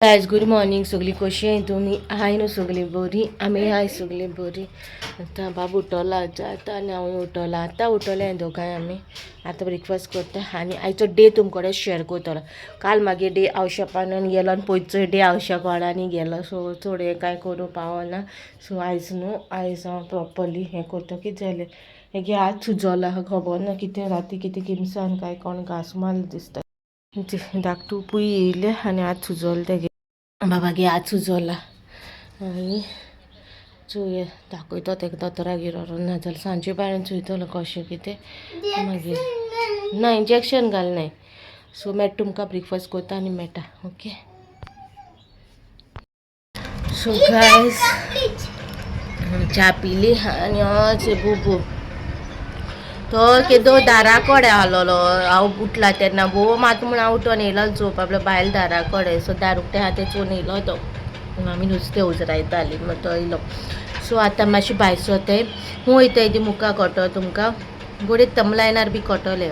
Guys, good morning. सगळीं कशी आहाय तुमी? आहाय न्हू सगळीं बरी? आमी आहाय सगळीं बरी. आतां बाबू उठोला आतां आनी हांवूय उठोला आतां. उठोले दोगांय आमी. आतां ब्रेकफास्ट करता आनी आयचो डे तुमकडे शेअर करतलो. काल मागीर डे आवश्या गेलो आनी पयचोय डे आवश्या पाडांनी गेलो. सो चड हें कांय करूं पावना. सो आयज न्हू, आयज हांव प्रोपरली हें करता. कितें जालें हेगे? हात सुजोला, खबर ना कितें. राती कितें किमसान काय कोण घांस मारलो दिसता. धाकटू पूय येयलें आनी हात सुजोलो तेगे. बाबागे हात सुजोला आनी चोया, दाखयतो तेका दोतोरागेर व्हरोन, नाजाल्यार सांजे बारान चोयतलो कशें कितें मागीर. ना, इंजेक्शन घालनाय. सो मेळटा तुमकां, ब्रेकफास्ट करता आनी मेळटा. ओके, सो गायज, च्या पिली आनी हय, बुबू तो केदो दारा कडेन आहलोलो. हांव उठला तेन्ना भोव मात म्हूण हांव उठोन येयलो झोप. आपल्या बायल दारा कडेन, सो दार उक्तें आहा तें चोवन येयलो तो. आमी नुस्तें उजरायतालीं, मागीर तो येयलो. सो आतां मातशें भायर सरताय. खूंय वयताय ती मुखार कळटलो तुमकां. गोडे तमलायनार बी कळटलें.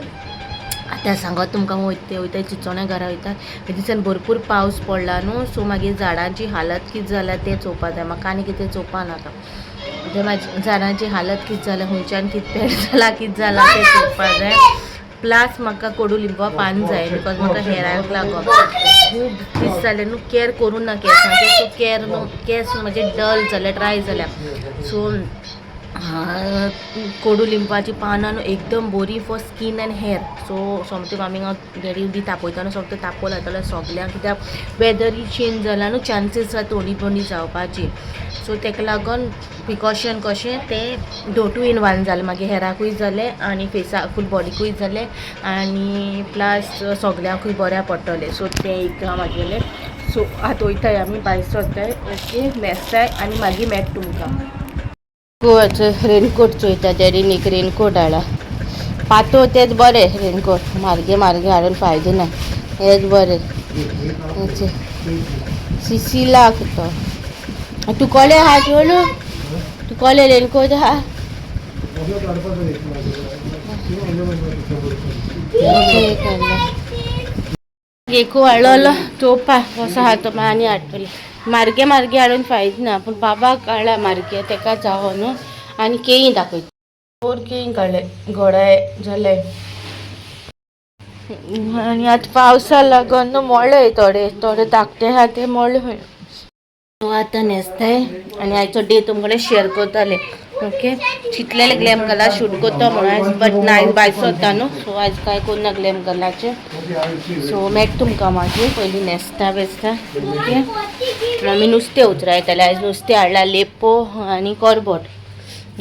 आतां सांगत तुमकां वयता वयता, चिंचोण्या घरा वयता. हे दिसान भरपूर पावस पडला न्हू, सो मागीर झाडांची हालत कितें जाल्या तें चोवपा जाय म्हाका आनी कितें चोवपा नाका. ते म्हाजी झाडांची हालत कितें जाल्या, खंयच्यान कितें पेड जाला, कितें जाला तें चोवपा जाय. प्लस म्हाका कोडू लिंबा पान जाय, because म्हाका हेराक लागोन खूब दीस जाले न्हू केअर करूं ना केंसांचे. सो केअर न्हू, केंस म्हाजे डल जाले, ड्राय जाल्या. सो कोडू लिंबाची पानां न्हू एकदम बरी for skin and hair. So सोमतें मामीक हांव डॅडी बी तापयता न्हू, सोमतें तापोवं लायतलें सगल्यांक, कित्याक वेदरूय चेंज जाला न्हू, चान्सीस आसा थोडी बोनी जावपाची. सो तेका लागोन प्रिकॉशन कशें तें दो टू इन वन जालें. मागीर हेराकूय जालें आनी फेसा फूल बॉडीकूय जालें आनी प्लस सगल्यांकूय बऱ्या पडटलें. सो तें एक आहा म्हागेलें. सो आतां वयताय आमी, भायर सरताय. ओके, न्हेसताय आनी मागीर मेळटा तुमकां. गोवाचो रेनकोट चोयता. डॅडीन एक रेनकोट हाडला पातो, तेच बरें. रेनकोट मार्गे मार्गे हाडून फायदो ना, हेच बरें. सिसिलाक तो तुकोले आहा चोलू, तुकोले रेनकोट आहा. एक हाडला, एकू हाडलो चोवपा कसो आहा तो. आनी हाडटले. मार्गे मार्गे हाडून फायद ना, पूण बाबाक हाडला मार्गे, तेका जावो न्हू. आनी केळीं दाखयता. फोर केळीं काडले, घोडाय जाले. आनी आतां पावसा लागून न्हू मोडले थोडे थोडे, धाकटे आहा ते मोडले. सो आतां न्हेसताय आनी आयचो डे तुमकडे शेअर करताले. ओके, चिंतलेले ग्लॅम गला शूट करता म्हणून आयज, बट ना, आयज भायर सरता न्हू, सो आयज कांय करुना ग्लॅम गलाचें. सो मेळटा तुमकां मागीर, पयलीं न्हेसता बेसता. ओके, आमी नुस्तें उतरायताले. आयज नुस्तें हाडला, लेपो आनी करबट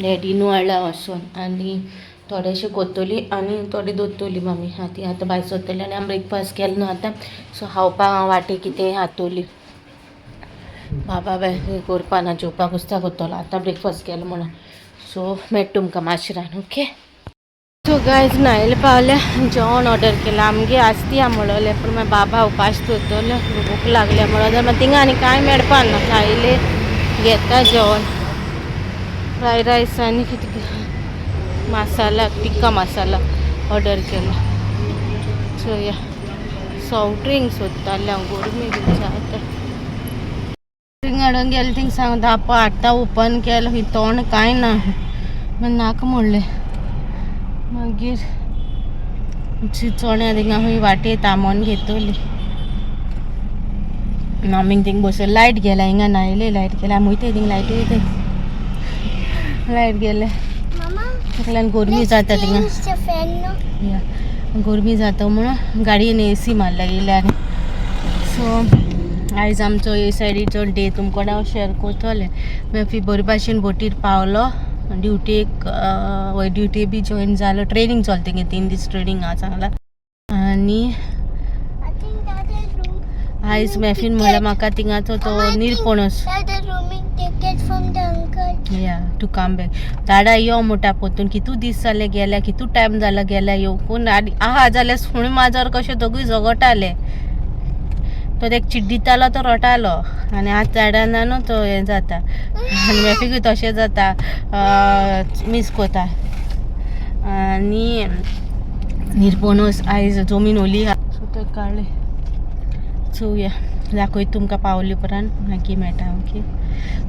डॅडीनू हाडला वचून. आनी थोडेशे कोत्तोली आनी थोडे दोत्तोली मामी. आतां आतां भायर सरतली आनी आमी ब्रेकफास्ट केलो न्हू आतां, सो खावपाक हांव वाटे कितें हातोली. बाबा बाय करपा ना, जेवपाक कुस्ता करतलो आतां ब्रेकफास्ट केलो म्हणून. सो मेळटा तुमकां मातशें. ओके, सो गायज, न्हायले पावल्या. जेवण ऑर्डर केलां. आमगे आसती म्हणलें, पूण मागीर बाबा उपास दवरतलो, भूक लागल्या म्हणून. मागीर थिंगा आनी कांय मेळपा ना. आयले, घेता जेवण, फ्राय रायस आनी कितें मसाला, टिक्का मसाला ऑर्डर केला. चोया, सॉफ्ट ड्रिंक सोदतालें हांव, गरमी जाता. ड्रिंक हाडून गेलें थिंग सांग धापो हाडटा. ओपन केलें, खंय तोंड कांय ना. मागीर नाका म्हणलें. मागीर चिंचोण्या थिंगा खंय वाटेर तामोन घेतली मामीक. थिंग बसून लायट गेल्या. हिंगा न्हायले, लायट गेल्या. आमी वयताय थिंग, लायट वयताय, लायट गेले. ताका गरमी जाता थिंगा. या, गरमी जाता म्हणून गाडयेन एसी मारल्या येयल्या. आनी सो आयज आमचो हे सायडीचो डे तुमकां हांव शेअर करतलें. मागीर बरे भाशेन बोटीर पावलो, ड्युटेक वय, ड्युटी बी जॉयन जालो. ट्रेनींग चलता गे, 3 दीस ट्रेनींग आहा सांगला. आनी आयज मॅफीन म्हणल्यार म्हाका थिंगाचो तो निरपणस या टू कम बॅक. दाडा यो म्हणटा पोतून. कितू दीस जाले गेल्या, कितू टायम जाला गेल्या येवकून. आनी आहा जाल्यार सुणी माजर कशें दोगूय झगडटाले. तो तेका चिड्डितालो, तो रडटालो. आनी आतां झाडां न्हू तो हें जाता आनी मॅफीकूय तशें जाता, मीस कोता. आनी निरपणस आयज जमीन ओली, सो ते काडले. चोवया, दाखयता तुमकां पावले उपरांत मागीर मेळटा. ओके,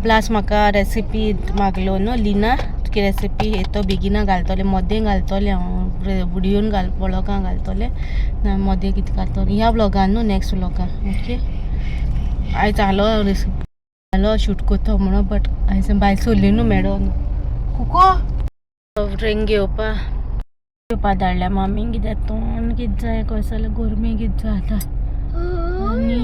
प्लस म्हाका रेसिपी मागलो न्हू लिना, तुगे रेसिपी येतो बेगिना घालतलें, मदें घालतलें हांव व्हिडियोन घाल, व्लॉगान घालतलें ना, मदें कितें घालतलें ह्या व्लॉगान न्हू, नॅक्स्ट व्लॉगान. ओके, आयज आलो रेसिपी आलो शूट करता म्हणून, बट आयज भायर सरली न्हू, मेळो न्हू. कुको ड्रिंक घेवपा घेवपा धाडल्या मामीन, कित्याक तोंड कितें जाय कशें जाल्यार गरमी कितें जाता. आनी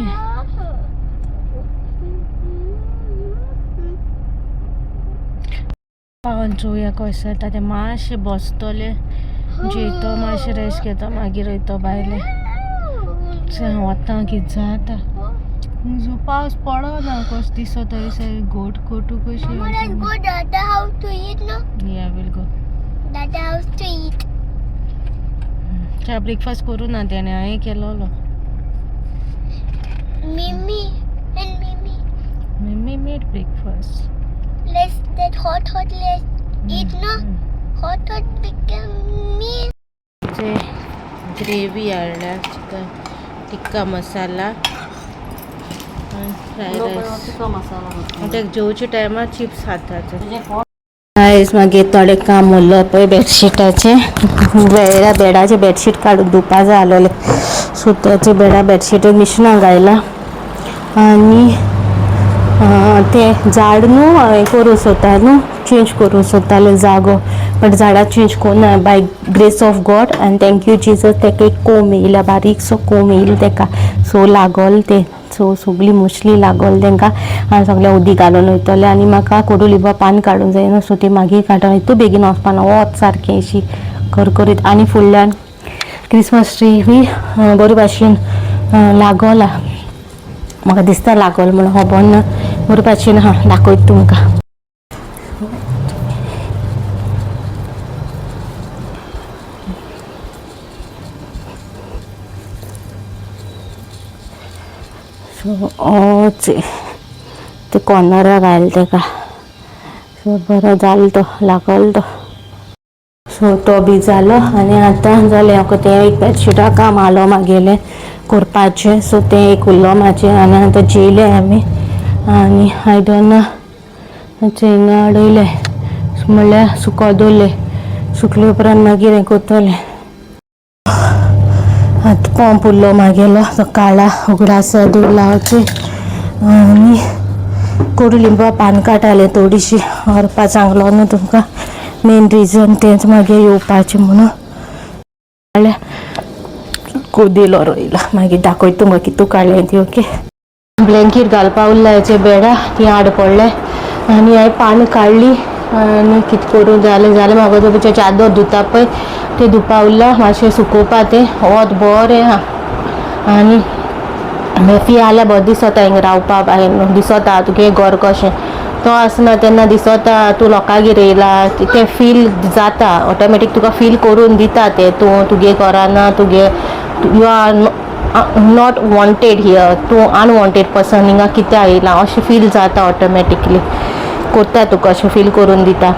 पावन चोवया कशें जाता तें. मातशें बसतलें, जेयतो, मातशें रेस्ट घेता, मागीर वयतो भायलें. वता कितें जाता, पावस पडना कशें दिसत अशें गोट गोटू कशें. Mama, let's go Dada house to eat, no? Yeah, we'll go. Dada house to eat. च्या ब्रेकफास्ट करूं ना तेणें, हांवें केलोलो. Mimi and Mimi. Mimi made breakfast. Let's that hot hot, let's eat, no? Hot hot become me. J gravy हाडल्या, chicken tikka masala, fry rice. आतां जेवच्या टायमार chips खातात. आयज मागीर थोडें काम उरलो पळय बेडशीटाचें. बेडा बेडाचें बेडशीट काडून धुवपा जाय आसलोलें. सो ताचे बेडा बेडशीट मिशिनाक घायलां आनी तें झाड न्हू हांवें करूंक सोदता न्हू, चेंज करूंक सोदतालें जागो, बट झाडां चेंज करूं by grace of God and thank you Jesus, तेका एक कोम येयला, बारीकसो कोम येयलो तेका. सो लागोल तें. सो सगळी मुसली लागोल तेंकां आनी सगळें उदीक घालून वयतलें. आनी म्हाका कोडू पान काडूंक जायना, सो ती मागीर काडून इतू बेगीन वचपाना, वत सारकें अशी करकरीत. आनी फुडल्यान क्रिसमस ट्री बी बरे भाशेन लागोला, म्हाका दिसता लागोल म्हणून, खबर ना, बरे भाशेन. हा, दाखयता तुमकां. सो ते कॉर्नराक घायल तेका. सो बरो जालो तो, लागल तो. सो तो बी जालो आनी आतां जालें. म्हाका तें एक बेडशिटा काम आलो मागेलें करपाचें, सो तें एक उरलो म्हाजें. आनी आतां जेयलें आमी आनी आयदनां हिंगा हाडयलें, म्हणल्यार सुको दवरलें. सुकले उपरांत मागीर हें करतलें. आतां पंप उरलो मागेलो, तो काडला, उगडास दवरला वचून. आनी कोडू लिंबा पान काडटालें थोडीशी व्हरपा सांगलो न्हू तुमकां, मेन रिजन तेंच मागीर येवपाचें म्हणून. काडल्या कोदेलो रोयला, मागीर दाखयता तुमकां कितू काडलें ती. ओके, ब्लँकेट घालपा उरला हेचे बेडा, ती हाड पडलें. आनी हांवें पान काडली आनी कितें करूं जालें जालें. म्हाका तो चादर धुता पळय तें धुवपा उरला, मातशें सुकोवपा तें. वत बरें आहा आनी मेफी आल्यार बरें दिसता हिंगा रावपा, दिसता तुगे घर कशें. तो आसना तेन्ना दिसता तूं लोकांगेर येयला तें फील जाता ऑटोमॅटीक, तुका फील करून दिता ते, तूं तुगे घराना, तुगे you are not wanted here, तूं अनवॉन्टेड पर्सन, हिंगा कित्याक येयला अशें फील जाता, ऑटोमॅटिकली करता तुका अशें फील करून दिता.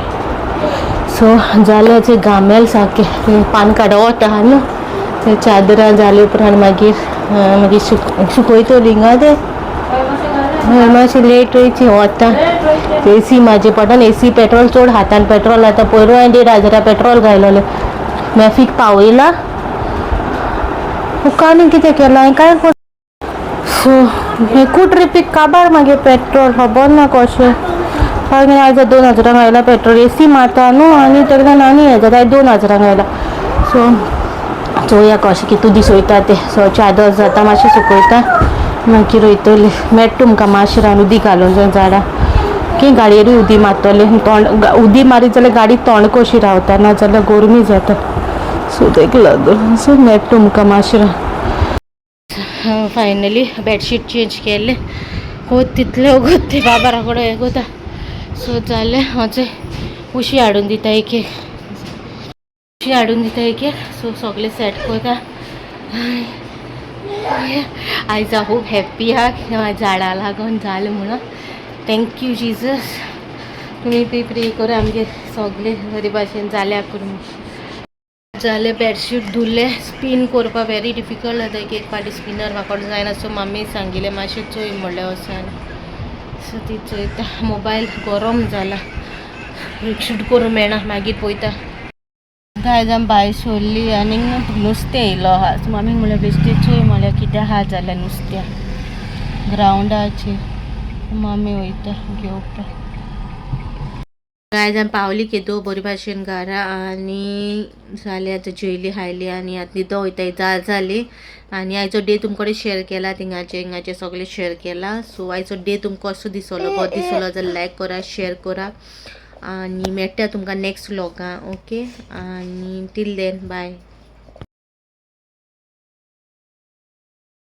सो जालें, जे घामेल सारकें, पान काडप आहा न्हू ते चादरां जाले उपरांत मागीर मागीर सुकयतली हिंगा ते. हय, मातशें लेट वयची वता. एसी म्हाजे पडन, एसी पेट्रोल चड हातान पेट्रोल आतां पयरू हांवें 1,500 पेट्रोल घायलोलें. मॅफीक पावयला आनी कितें केलां हांवें कांय. सो एकू ट्रिपीक काबार मागीर पेट्रोल, खबर ना कशें. मागीर आयज 2 हजारांक आयला पेट्रोल. एसी मारता न्हू आनी तेका आनी हें जाता, 2 हजारांक आयला. सो चोवया कशें कितू दीस वयता तें. सो चादर जाता, मातशें सुकयता, मागीर वयतली. मेळटा तुमकां मातशें रावन. उदीक घालूंक जाय झाडां की गाडयेरूय उदीक मारतलें. तोंड उदीक मारीत जाल्यार गाडी तोंड कशी रावता, ना जाल्यार गरमी जाता. सो तेका लागून सो मेळटा तुमकां मातशें रावन. Finally bedsheet change केलें, होत तितलें वगत ते बाबारा कडेन हें कोता. सो जालें, हांव उशी हाडून दिता एक एक, उशी हाडून दिता एक एक. सो सगळें सेट कोता. आयज हांव खूब हॅप्पी आहा, झाडां लागून जालें म्हणून. Thank you Jesus. तुमी बी प्रे करा आमगे सगळे बरे भाशेन जाल्या करून. जालें, बेडशीट धुले. स्पीन करपाक व्हेरी डिफिकल्ट जाता. एक एक फावटी स्पिनर म्हाका जायना. सो मामी सांगिलें मातशें चोय म्हणलें वचोन. सो ती चोयता. मोबायल गरम जाला, शूट करूं मेळना. मागीर पळयता. गायज, आमी भायर सोडली आनी नुस्तें येयलो आहा. सो मामीक म्हणलें, बेश्टें चोय म्हणल्यार कितें आहा जाल्यार नुस्त्या ग्रावंडाचेर. मामी वयता घेवपाक. गायज, आमी पावली केदो बरी भाशेन घरा आनी जालें. आतां जेयली खायली आनी आतां न्हिदो वयता. जाळ जाली आनी आयचो डे तुमकडे शेअर केला. थिंगाचे हिंगाचे सगळें शेअर केला. सो आयचो डे तुमकां कसो दिसलो? बरो दिसलो जाल्यार लायक करा, शेअर करा आनी मेळटा तुमकां नेक्स्ट व्लॉगान. ओके, आनी टील then, बाय.